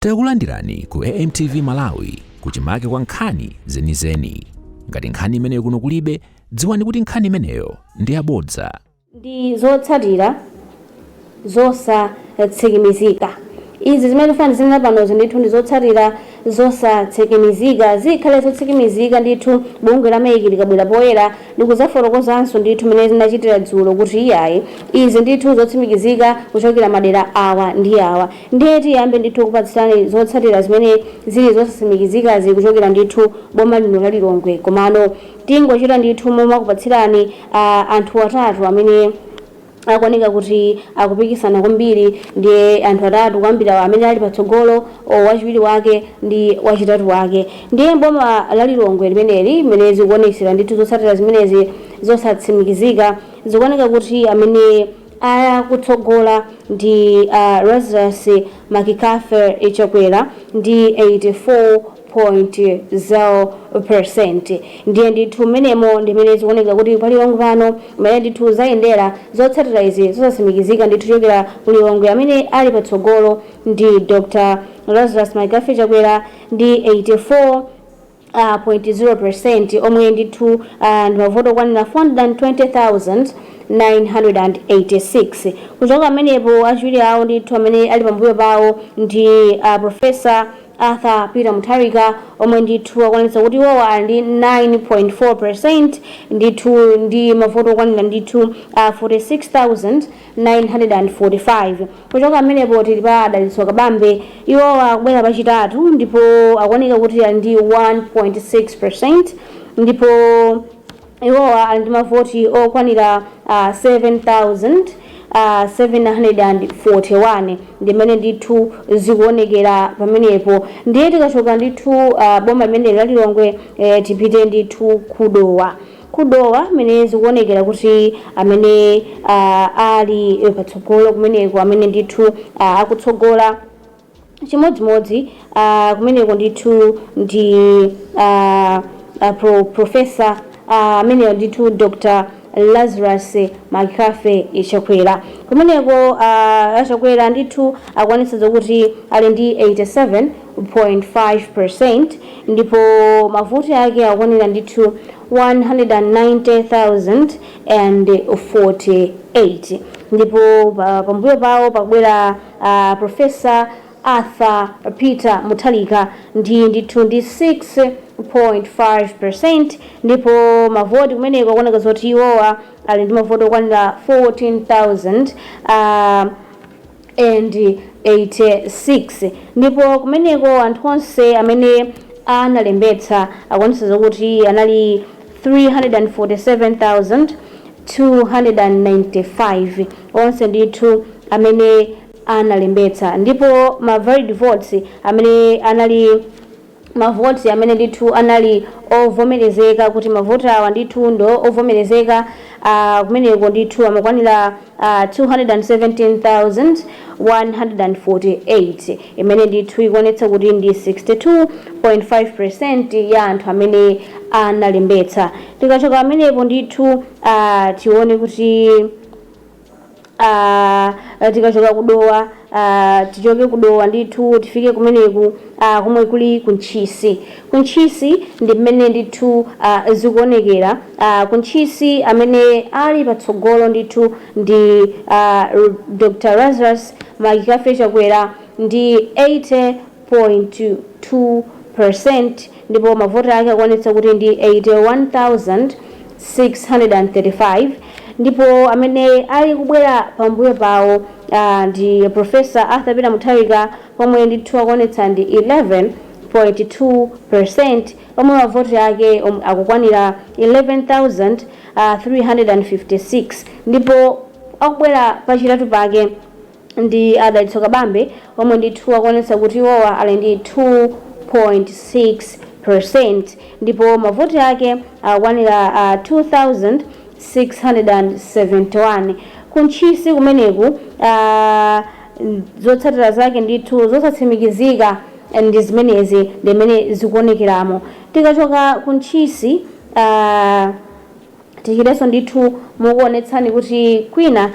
Takulandirani ku AMTV Malawi, kuchimake kwa nkhani zenizeni. Ngati nkhani imeneyo kuno kulibe, dziwani kuti nkhani imeneyo ndi yabodza. Ndi zotsatira zosatsimikizika izi zimene tifuna tizinena panozi. Ndithu ndi zotsatira zosatsimikizika. Zikhale zotsimikizika ndithu bungwe la MEC likabwera poyera ndikuzafotokozanso ndithu mmene zinachitira dzulo kuti iyayi, izi ndithu zotsimikizika kuchokera madera awa ndi awa. Ndiye tiyambe ndithu kupatsirani zotsatira zimene zili zosatsimikizikazi kuchokera ndithu boma lino la Lilongwe. Komano tingochita ndithu momwe akupatsirani anthu atatu amene akuoneka kuti akupikisana kwambiri. Ndiye anthu atatu kuyambira amene ali patsogolo, wachiwiri wake ndi wachitatu wake. Ndiye boma la Lilongwe limeneli, limene zikuonetsera ndithu zotsatira zimenezi zosatsimikizika, zikuoneka kuti amene akutsogola ndi Lazarus McCarthy Chakwera ndi 84.0%. Ndiye ndithu mmenemo ndimene zikuoneka kuti palilongwe pano mmene ndithu zayendera zotsatira izi zosatsimikizika ndithu chokera kulilongwe, amene ali patsogolo ndi Dr Lazarus McCarthy Chakwera ndi 84 0.0%, omwe ndithu ndi mavoto okwanira 420,986. Kuchoka amenepo, achiwiri awo ndithu amene ali pambuyo pawo ndi Professor Arthur Peter Mutharika, omwe ndithu akwanitsa kuti iwowa ali ndi 9.4% ndithu ndi mavoto okwanira ndithu 46,945. Kuchoka amenepo tili pa Adalitso Kabambe. Iwowa akubwera pachitatu ndipo akuoneka kuti ali ndi 1.6%, ndipo iwowa ali ndi mavoti okwanira 7,000 741. Ndimene ndithu zikuonekera pamenepo. Ndiye tikachoka ndithu boma limene la Lilongwe, tipite ndithu kudowa. Kudowa mmene zikuonekera kuti amene ali patsogolo kumeneko, amene ndithu akutsogola chimodzimodzi kumeneko ndithu ndi professor ameneyo ndithu Dr Lazarus McCarthy Chakwera. Kumeneko Achakwera ndithu akwanitsa zokuti ali ndi 87.5%, ndipo mavoti ake akwanira ndithu 190,048. Ndipo pambuyo pawo pakubwera Professor Arthur Peter Mutharika ndi ndithu ndi 6.5%, ndipo mavoti kumeneko akuoneka zoti iwowa ali ndi mavoti okwanira 14,000 and 86. Ndipo kumeneko anthu onse amene analembetsa akwanitsa zokuti anali 347,295 onse ndithu amene analembetsa. Ndipo ma valid votes amene anali mavoti amene ndithu anali ovomerezeka kuti mavoti awa ndithu ndo ovomerezeka, kumeneko ndithu amakwanira 217,148, imene ndithu ikuonetsa kuti ndi 62.5% ya anthu amene analembetsa. Tikachoka amenepo ndithu tione kuti tikachoka kudowa, tichoke kudowa ndithu tifike kumeneku komwe kuli kuntchisi. Kuntchisi ndi mmene ndithu zikuonekera. Kuntchisi amene ali patsogolo ndithu ndi Dr Lazarus McCarthy Chakwera ndi 80.2%, ndipo mavoti ake akuonetsa kuti ndi 81,635. Ndipo amene ali kubwera pambuyo pawo ndi Professor Arthur Peter Mutharika, pomwe ndithu akuonetsa ndi 11.2%, pomwe mavoti ake akukwanira 11,356. Ndipo akubwera pachitatu pake ndi Adalitso Kabambe, omwe ndithu akuonetsa kuti iwowa ali ndi 2.6%, ndipo mavoti ake akukwanira 2671. Kuntchisi kumeneku zotsatira zake ndithu zosatsimikizika ndi zimenezi, ndimene zikuonekeramo. Tikachoka kuntchisi, tichitenso ndithu mukuonetsani kuti kwina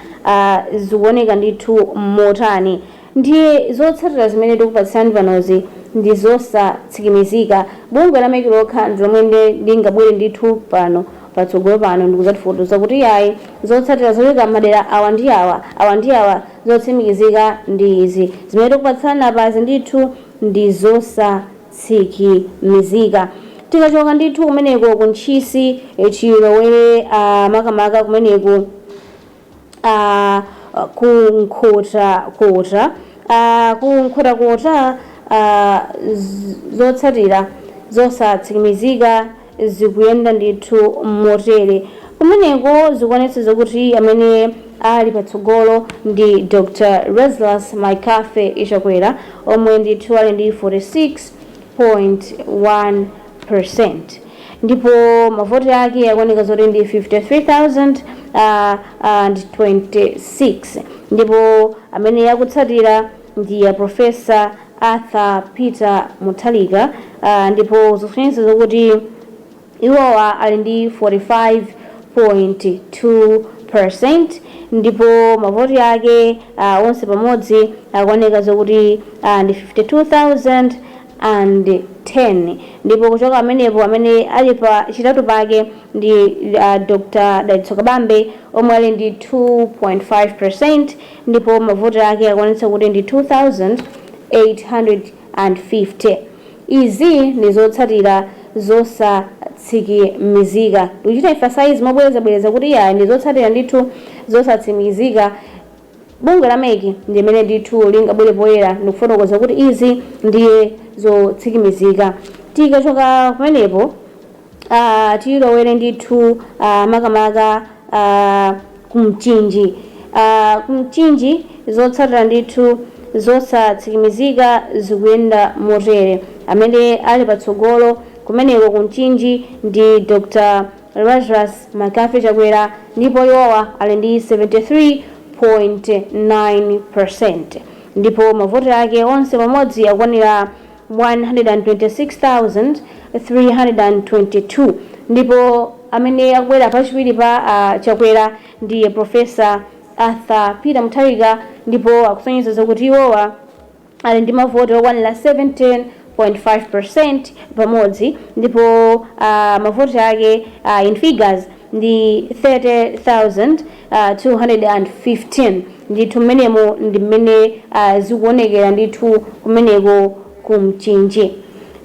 zikuoneka ndithu motani. Ndiye zotsatira zimene tikupatsirani panozi ndi zosatsimikizika. Bungwe la MEC lokha ndi lomwe lingabwere ndithu pano patsogolo pano ndikuzatifotokoza kuti yayi, zotsatira zochoka madera awa ndi awa, awa ndi awa, zotsimikizika ndi izi. Zimene tikupatsirani apazi ndithu ndi zosatsimikizika. Tikachoka ndithu kumeneko ku Ntchisi, chilowere makamaka kumeneko ku Nkhotakota, ku Nkhotakota zotsatira zosatsimikizika zikuyenda ndithu motere. Kumeneko zikuonetsa zokuti amene ali patsogolo ndi Dr Lazarus McCarthy Chakwera, omwe ndithu ali ndi 46.1%, ndipo mavoti ake akuoneka zoti ndi 53,026. Ndipo amene akutsatira ndi ya Professor Arthur Peter Mutharika, ndipo zikusonyeza zokuti iwowa ali ndi 45.2%, ndipo mavoti ake onse pamodzi akuoneka zokuti ndi 52,010. Ndipo kuchoka amenepo, amene ali pa chitatu pake ndi Dr Dalitso Kabambe, omwe ali ndi 2.5%, ndipo mavoti ake akuonetsa kuti ndi 2850. Izi ndi zotsatira zosatsimikizika. Tikuchita emphasize mobwerezabwereza kuti ya, ndi zotsatira ndithu zosatsimikizika. Bungwe la MEC ndi limene ndithu lingabwere poyera ndikufotokoza kuti izi ndiye zotsimikizika. Tikachoka kumenepo, tilowere ndithu makamaka kumchinji. Kumchinji zotsatira ndithu zosatsimikizika zikuyenda motere. Amene ali patsogolo kumeneko kumchinji ndi Dr Lazarus McCarthy Chakwera, ndipo iwowa ali ndi 73.9%, ndipo mavoti ake onse pamodzi akwanira 126,322. Ndipo amene akubwera pachiwiri pa Chakwera ndi Professor Arthur Peter Mutharika, ndipo akusonyeza kuti iwowa ali ndi mavoti okwanira 17.5% pamodzi, ndipo mavoti ake in figures ndi 30,215. Ndithu mmenemo ndi mmene zikuonekera ndithu kumeneko kumchinji.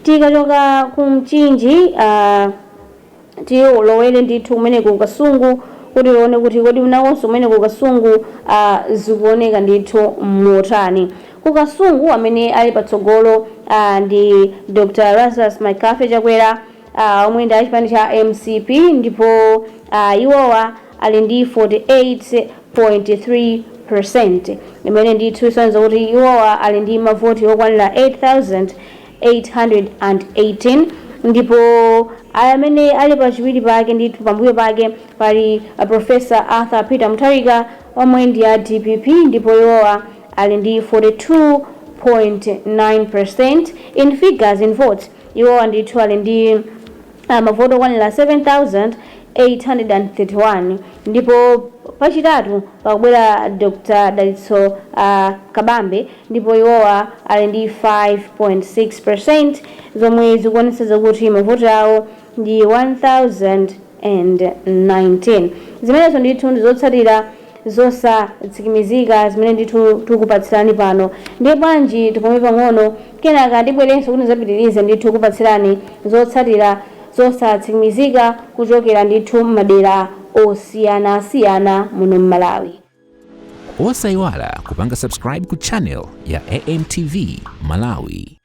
Tikachoka kumchinji, tilowere ndithu kumeneko Kasungu, kuti tione kuti kodi nawonso kumeneko Kasungu zikuoneka ndithu motani. Ku Kasungu amene ali patsogolo ndi Dr Lazarus McCarthy Chakwera, omwe ndi achipani cha MCP, ndipo iwowa ali ndi 48.3%, imene ndithu isonyeza kuti iwowa ali ndi mavoti okwanira 8818. Ndipo amene ali pachiwiri pake ndithu, pambuyo pake, pali Professor Arthur Peter Mutharika, omwe ndi a DPP, ndipo iwowa ali ndi 42.9%. In figures, in votes, iwowa ndithu ali ndi mavoti okwanira 7831. Ndipo pachitatu pakubwera Dr Dalitso Kabambe, ndipo iwowa ali ndi 5.6%, zomwe zikuonetsa kuti mavoti awo ndi 1019. Zimenezo ndithu ndi zotsatira zosatsimikizika zimene ndithu tikupatsirani pano. Ndiye bwanji tipome pang'ono, kenaka ndibwerenso kuti ndizapitirize ndithu kupatsirani zotsatira zosatsimikizika kuchokera ndithu madera osiyanasiyana muno m'Malawi. Osayiwala kupanga subscribe ku channel ya AMTV Malawi.